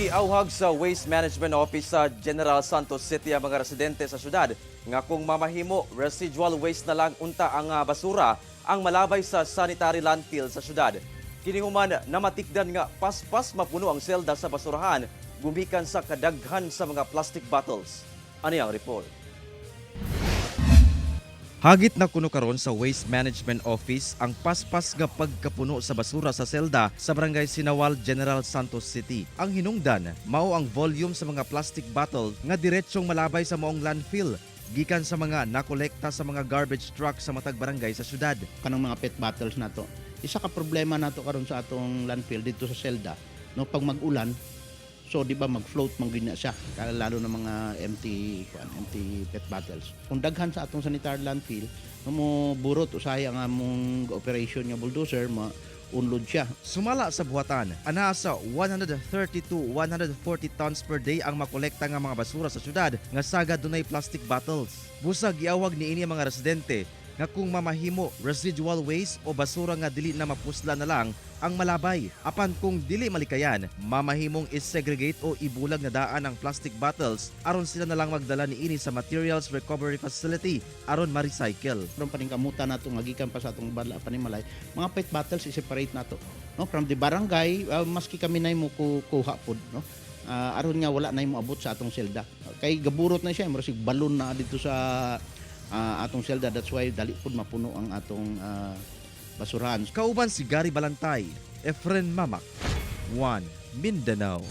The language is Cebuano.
Giawhag sa Waste Management Office sa General Santos City ang mga residente sa syudad nga kung mamahimo, residual waste na lang unta ang basura ang malabay sa sanitary landfill sa syudad. Kini human namatikdan nga paspas mapuno ang selda sa basurahan gumikan sa kadaghan sa mga plastic bottles. Ani ang report. Hagit na kuno karon sa Waste Management Office ang paspas nga pagkapuno sa basura sa selda sa Barangay Sinawal, General Santos City. Ang hinungdan mao ang volume sa mga plastic bottle nga diretsyong malabay sa maong landfill gikan sa mga nakolekta sa mga garbage truck sa matag barangay sa syudad. Kanang mga PET bottles nato. Isa ka problema nato karon sa atong landfill dito sa Selda, no, pag mag-ulan, so di ba mag-float man gyud na siya, lalo na mga empty kuan, empty PET bottles. Kung daghan sa atong sanitary landfill, no, mo burot usahay ang among operation nga bulldozer, ma unlod siya. Sumala sa buhatan, anaa sa 130 to 140 tons per day ang makolekta nga mga basura sa syudad nga sagad dunay plastic bottles. Busag giawhag niini ang mga residente nga kung mamahimo, residual waste o basura nga dili na mapusla na lang ang malabay. Apan kung dili malikayan, mamahimong is-segregate o ibulag na daan ang plastic bottles aron sila na lang magdala niini sa Materials Recovery Facility aron ma-recycle. Karon paningkamutan nato nga gikan pa sa atong bala panimalay, mga PET bottles i-separate nato, no, from the barangay, maski kami na mo kuha pod, no, aron nga wala na mo abot sa atong selda kay gaburot na siya, murag sig balon na dito sa atong selda. That's why dali pod mapuno ang atong basurahan. Kauban si Gary Balantay, Efren Mamak, 1 Mindanao.